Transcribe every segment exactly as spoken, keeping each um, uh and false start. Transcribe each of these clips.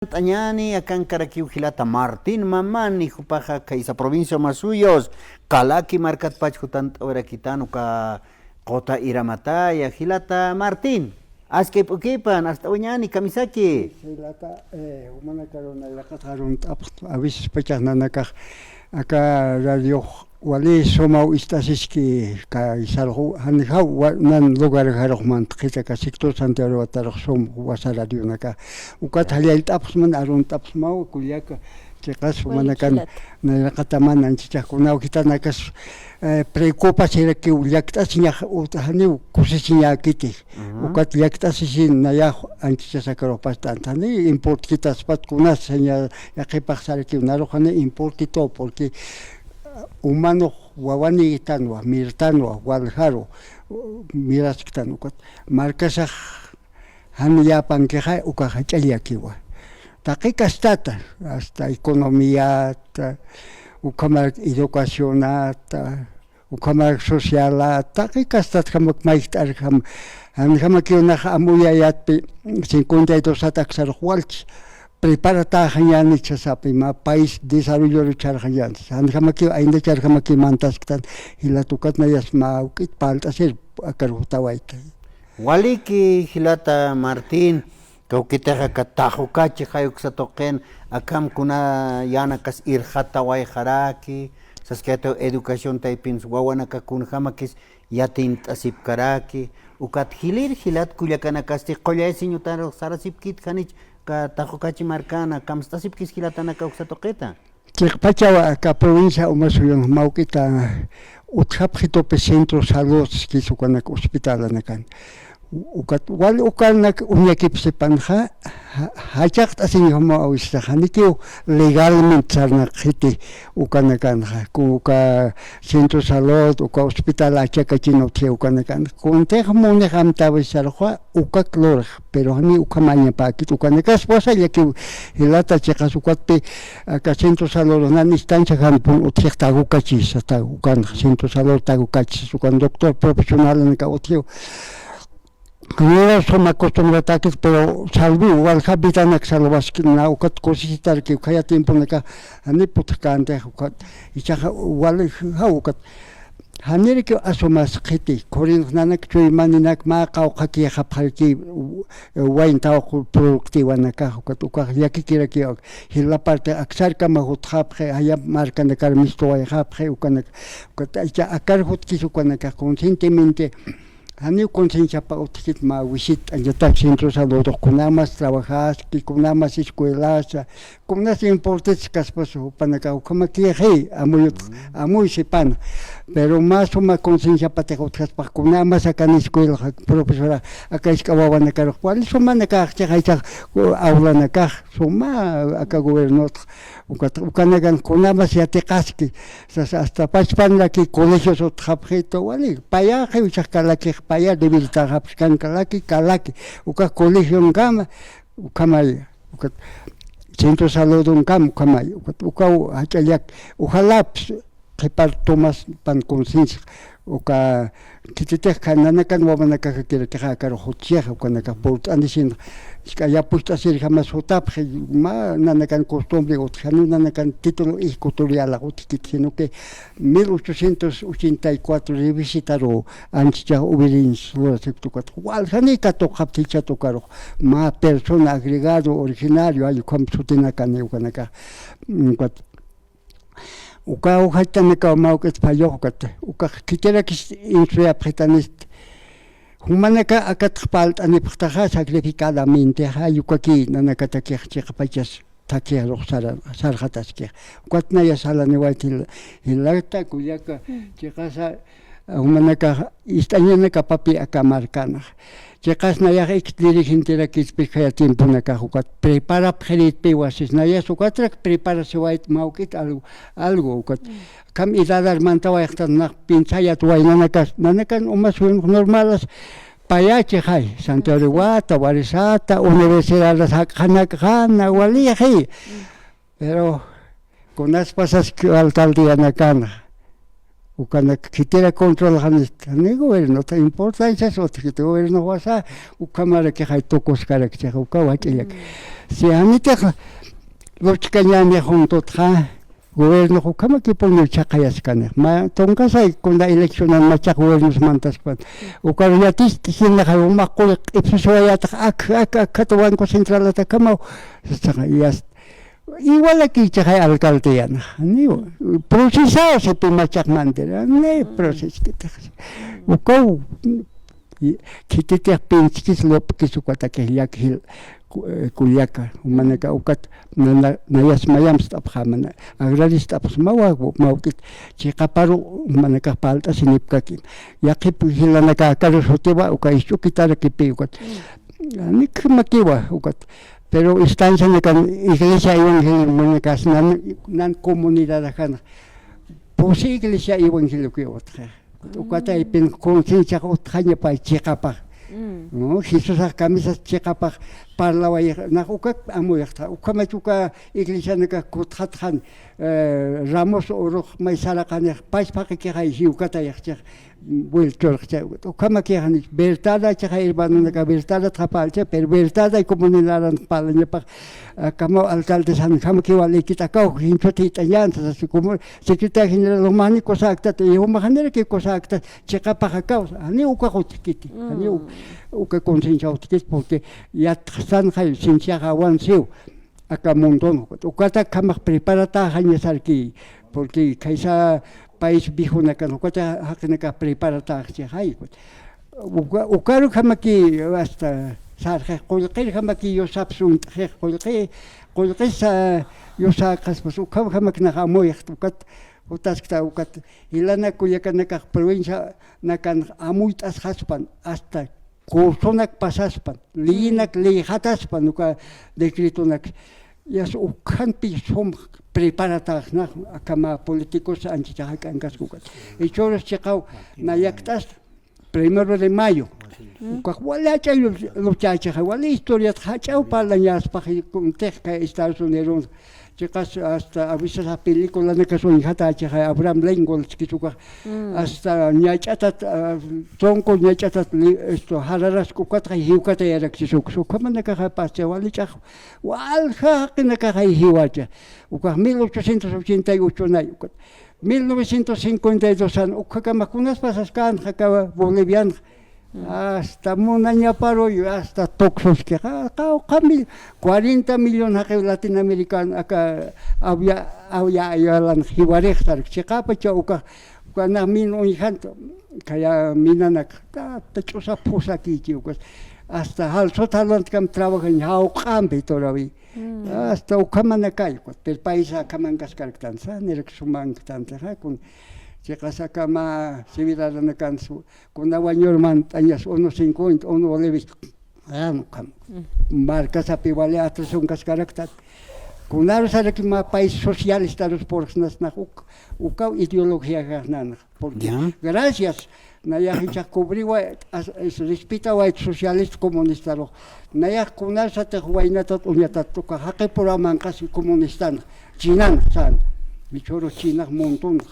T'añani akankarakiw jilata Martín Mamani, jupaxa khaysa provincia Omasuyos, Kalaki markatpach jutant'awirakitan uka quta iramataya. Jilata Martín, askip'ukipan, ast'awiñani, kamisaki. Jilata, eh, jumanakaru nayraqat arunt'apxta, a veces pachax nanakax aka radiox wali sumaw ist'asiski, kay sarxu, janijaw, wa-, nan lugar jarux mantxita, aka sector Santiago de Guatarux sum wasa radionaka. Ukat jallallt'apxsman, arunt'apxsmaw, kullaka, chiqas, wali jumanakan, jilata. Nayraqataman anchichax kunaw jitanakas, eh, preocupasirakiw, llakt'asiñax, ut janiw kusisiñäkiti. Ujú. Ukat llakt'asisin nayax anchichas akarux past'anta, jani importkitaspat kunas señal yaqhipax sarakiw, narux jani importito, porque, uh, humanux wawanïtanwa, mirtanwa, waljaru, uh, mirasktan, ukat markasax jan yapankixa ukax jach'a llakiwa. Taqi kastata, hasta economiata, ukhamaraki educacionata, ukhamaraki socialata, taqi kastatjamak mayjt'arjam, janjamakiw nax amuyayatpi cincuenta y dos sat aksarux walchs preparatäxañäni sasapi, mä país desarrolloru chharxañäni, janjamakiw aynda charjamakiw mantasktan, jilat ukat nayas mä juk'it parlt'asir akar jutawayta. Waliki, jilata Martín, kawkitix aka Taxukachi jay uksa tuqin, akham kuna yänakas irxatawayxaraki, saskayatiw educación taypin wawanaka kunjamakis yatint'asipkaraki, ukat jilïr jilat kullakanakasti qullayasiñ utarux sarasipkit janich, aka Taxukachi markana, kamst'asipkis jilatanaka uksa tuqita. Chiqpachawa aka provincia Omasuyun mä juk'ita utjapxitupi centro salud, kis ukanak hospitalanakan. Ukat wal ukanak uñakipsipanxa, ja-, jachaqt'asiñjamaw istax, janikiw legalmente sarnaqxiti ukanakanxa, ku uka centro salud, uka hospital achakachin utji ukanakan. Kuntix munix amtäwis sarxwa, ukak lurx, pero jani ukhamañapäkit, ukanakas wasa llakiw jilata, chiqas ukatpi, aka centro salud nan instancia janpun utjix Taxukachi sata, ukan centro salud Taxukachi, ukan doctor profesionalanaka utjiw. Primero suma acostumbratäkit, pero salviw, walja vidanak salvaskna, ukat kusisitarkiw, khaya tiemponaka jani putjkänti ukat, ichaxa walijaw ukat. Janirikiw asumasxiti, khurinax nanak chuymaninak mä qawqhakïxapxarki, wayn tawqu productivanakax, ukat ukax llakikirakiw, jila parte aksarkama jutxapxi, jaya markanakar mistuwayxapxi, ukanak, ukat icha akar jutkis ukanakax conscientemente, janiw concienciapa utjkit mä wisit t'añatak centro saludux, kunamas trabajaski, kunamas escuelasa, kunas importits kaspas jupanakax ukhamakïxi, amuyut, amuy sipana. Pero mä suma concienciapatix utjaspax, kunamas akan escuela, profesora, aka isk'a wawanakarux, wali sumanakax, chiqaychax, aulanakax, suma aka gobiernotx, ukat, ukanakan kunamas yatiqaski, sas hasta pachpanlaki colegios utjapxitu, wali, payäxi, uchax kalakix, paya debilitäxapxi, kan kalaki, kalaki, uka colegionkama, ukhamay, ukat centro saludonkam ukhamay, ukat ukaw jach'a llak, ojalá, pues, qhipar tomaspan conciencia, uka khititix kha nanakan wawanakax jakirakixa akar jutchixa, ukanakax purt'anisin, isk'a yapucht'asirjamas jutapxi, mä nanakan costumbre utjani, nanakan título ejecutorialax utjkit, sino que mil ochocientos ochenta y cuatro revisitaru anchichax ubiriñs lurasipkta ukat, waljani katuqapxi jichhat ukarux, mä persona agregado originario, ay ukham sutinakani ukanakax, mm, ukat. Uka ujaytanakaw mä juk'it phallux ukat, ukax khitirakis instruyapxitanist, jumanaka akatx parlt'anipxtaxa sacrificadamentixa, ay ukaki nanakatakix chiqpachas thakirux sara-, sarxataskix. Ukat naya salaniwayt jil-, jilata, kullaka, chiqasa, jumanakax ist'añanakapapi aka markanax. Chiqas nayax ikt dirigenterakispix khaya tiemponakax ukat preparapxiritpiwa sis, nayas ukatrak preparasiwayt mä juk'it algo, algo ukat. Akham edadar mantawayxtan nax piensayat waynanakas, nanakan umas normalas, payachixay, Santiago de Guata, Warisata, universidadas jak'xanakxana, walixi. Pero kunas pasaski alcaldianakana, Ukanak khitira controlxanista, ni gobierno, ta importancia sotkit gobierno wasa, ukamaraki jay tukuskarakchix, uka wach'illak. Si anitix luchkañani juntutxa, gobierno ukamakipuni chhaqayaskanix. Ma, tunka saykuna eleccionan machaq gobiernos mantaspan. Ukar yatist jinaxa uma qul q'ipsiswayatax ak, ak, ak, kat Banco Central atakamaw. Sasaxa, yast. Igual aquí chaqay alcalde yana. Ni procesado se pimachaq mantera. Ni proces que te. Ukaw. Y khititix pinchkis lupkis ukataki llakjil ku-, eh, kullaka, umanaka ukat nana-, nayas mayamst'apxamana, agrarist'apxsmawa, mawk'it chiqaparu umanakax palt'asinipkakim. Yaqhip jilanaka akarus jutiwa, uka isch'ukitarakipi ukat. Nikmakiwa ukat. Pero instancianakan iglesia evangélica umanakax nan, nan comunidad ajana. Pusi iglesia evangélica utja. Ukataypin concienciax utjañapay chiqapax. Mm. ¿No? Jesusax kamisas chiqapax parlawayix, nax uka amuyixta. Ukhamach uka iglesianakax kutxatxan, eh, ramos urux may saraqanix, pachpaqikixay jiwkatayixchix, vueltorxcha. Ukhamakixanich, verdad achixay hermanonaka, verdad atxapalcha, pero verdad ay comunidad aran parlañapax, akamaw alcaldes jan, jamakiwa likit akaw, jinchut jit'añan, sasa, como secretario general, jumani kusaktat, y jumaxaniraki kusaktat, chiqapax akaw, jani uka jutkiti, jani u-, uka conciencia jutkiti, porque yatxsanxay, cienciax avancew, aka mundon, ukata kamax preparataxañasarki, porque khaysa país viejonakan, ukata jaqinakax preparataxchixay, uka, ukaru jamaki hasta sarxix qullqir jamaki yusapsunt'xix qullqi, qullqis, ah, yusaqaspas ukham jamaknax amuyxt ukat, jutaskta ukat, jilana kullakanakax provincianakanx amuyt'asxaspan, hasta cursonak pasaspan, leyinak leyxataspan uka decretonak. Yas ukhampi sum preparataxnax, akhama políticos anchicha jak'ankask ukat. Jichhürus chiqaw nayakt'asta, primero de mayo. Ukax wali jach'a lu-, luchächixay, wali historiat jach'aw parlañaspax kuntix kay Estados Unidos. Chiqas hasta a veces a películanakas uñjatächixay, Abraham Lincoln ch'kis ukax. Hasta ñach'atat, ah, tronco ñach'atat li-, esto, jararask ukatxay jiwkatayarakchis uks. Ukhamanakaxay pascha wali ch'ax, walja jaqinakaxay jiwacha. Ukax mil ochocientos ochenta y ocho nay, ukat. Mil novecientos cincuenta y dos an, ukhakamaj kunas pasaskänxa aka Bolivianxa. Hasta munañaparuy, hasta tuqsuskixa, qawqha mil-, cuarenta millón jaqiw latinoamericano aka awya-, awya-, awyalan jiwarix sarki, chiqapacha ukax, uka nax min uñjanta, khaya minanak, ta, ta ch'usa phusakïchi ukas, hasta jalsut jalwantkam trabajañ jawq'ampi todavía. Hasta ukhamanakay, pero país akhamankaskaraktansa, nirak sumanktansa, kun chiqas akama cividadanakans, kuna wañur mant'añas, uno cincuenta, uno bolivista, ah, ukham. Markasapi wali atrasunkaskaraktan. Kunaru saraki mä país socialistarus purxsnasnax uk-, ukaw ideologiaxnanax. Porque gracias, nayax jichhax cubriwayt, as-, es, respetawayt socialista comunistarux. Nayax kunarsatix waynatat uñatat uka jaqipura manqhas comunistan, chinan, san. Jichhürus chinax montonx.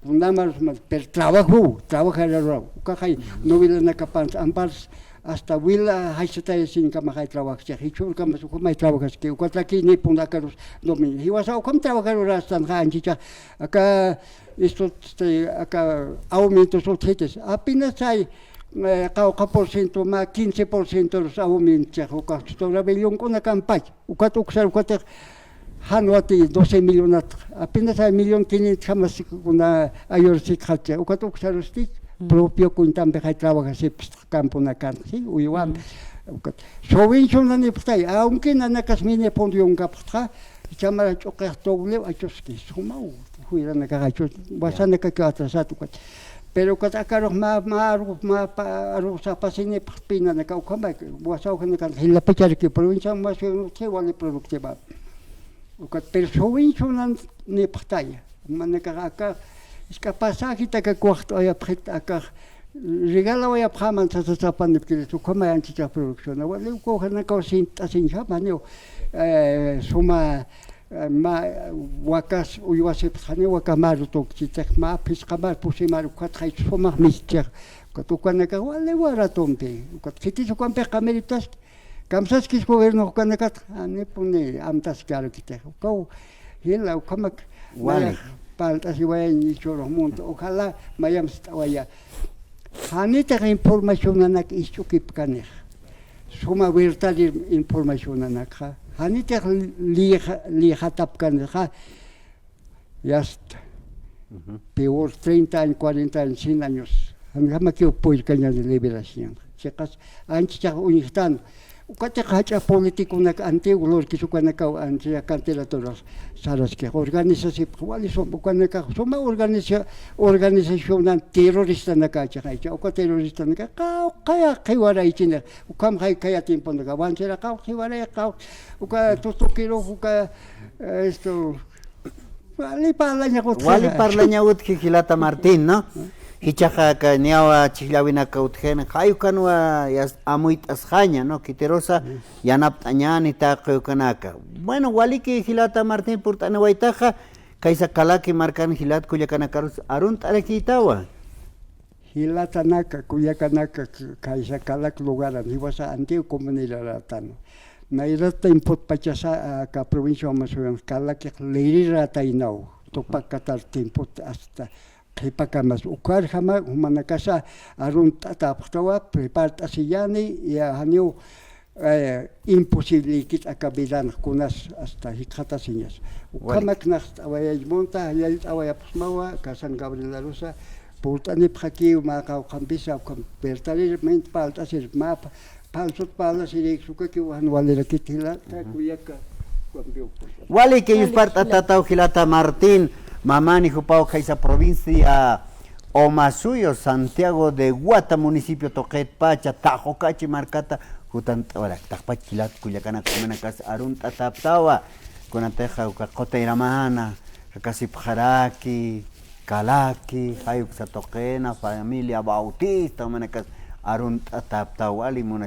Kunamarus mas, pero trabajo, trabajar, ukaxay novelanakapansa, ampars, hasta wila, ah, jaysatayasinkamaxay trabajchix, jichhürkamas ukhamay trabajaski, ukataki ni pundakarus domingo. Jiwasa ukham trabajar urastanxa anchicha, aka, esto, este, aka, aumentos utjitis. Apenas hay, eh, qawqha por ciento, mä quince por ciento los aumentos, ukax todavía llunk'unakampach. Ukat uksar, ukatix jan wati doce millonat, apenas hay millón quinientos jamas kuna ayur sikxatcha. Ukat uksarusti, propio cuentampixay trabajasipxta camponakan, sí, uywampi. Ukat subvencionanipxtay, aunque nanakas mini punto yunkapxtxa, chamara ch'uqix toglew achuski, sumaw, juiranakax achus, wasanakakiw atrasat ukat. Pero ukat akarux mä, mä arux, mä pa-, arux sapasinipxtpï nanaka ukhamak, wasawjanakan jilapacharaki provincia más bien utji wali productiva. Ukat, pero subvencionanipxtaya. Manakax aka, isk'a pasajit aka kuwaqt'awayapxit, akax regalawayapxäman sasa sapanipkiris, ukhamay anchicha producción. Wali ukawjanakaw sint'asiñjama, janiw, eh, suma, eh, mä wakas uywasipxani, wakamar tukchitix, mä phisqamar pusimar, ukat jaych'usumax mischix, ukat ukanakax wali waratumpi, ukat khitis ukampix qamiritas, kamsaskis gobierno ukanakat, janipuni amtaskar ukitix, ukaw jila, ukhamak, wali, nayax parlt'asiwayañ ichhürux munta, ojalá mayamst'awaya. Janitix informacionanak isch'ukipkanix. Suma verdadero informacionanakxa. Janitix lija-, lijatapkanixa. Ya está. Ujú. Peor, treinta años, cuarenta años, cien años. Janjamakiw purirkañäni liberación. Chiqas, anchhitax uñjtan. Ukatix jach'a politiconak antiguo lurkis ukanakaw anchhita candidatura saraskix. Organizasipx wali sum-, ukanakax suma organiza-, organizacionan terroristanakachi jaych'a. Uka terroristanaka qawqhaya qhiwaraychinix. Ukham jay khaya tiemponaka, Wansira qawqhiwaray, qaw-, uka Tutuquirux, uka, eh, esto, wali parlaña utji. Wali parlaña utji, jilata Martín, ¿no? Jichhaxa aka niyawa chhijllawinaka utjini, jay ukanwa yas-, amuyt'asxaña, ¿no? Khitirusa yanapt'añäni taqi ukanaka. Bueno, waliki jilata Martín, purt'aniwaytaxa, kaysa Kalaki markan jilat kullakanakarus arunt'arakïtawa. Jilatanaka, kullakanaka, k-, kaysa Kalaki lugaran, jiwasa antiguo comunidadatan. Nayrat tiempotpachasa, a, aka provincia Omasuyuman Kalakix lirirataynaw, Tupac Katara tiempot hasta qhipakamas. Ukarjama, jumanakasa arunt'atäpxtawa, prepart'asiyäni, ya janiw, eh, imposible ikit aka vidanx kunas hasta jikxatasiñas. Walik. Ukhamak naxt'awayay munta, jallallt'awayapxsmawa, aka San Gabriel arusa, purt'anipxakiw mä qawqhampisa, ukham verdaderamente parlt'asir, mä pa-, falsot parlasirïksa ukakiw jan walirakit jilata, ujú, kullaka, ukampiw. Waliki, walik, yuspart'atataw jilata Martín Mamani, jupaw khaysa provincia Omasuyos, Santiago de Guata municipio tuqitpacha, Taxucachi markata jutant'awaraktaxpach jilat kullakanak, jumanakas arunt'atäptawa, kunatixa uka qutayramana jakasipxaraki, Kalaki, jay uksa tuqina, familia Bautista, jumanakas arunt'atäptawa, wali munas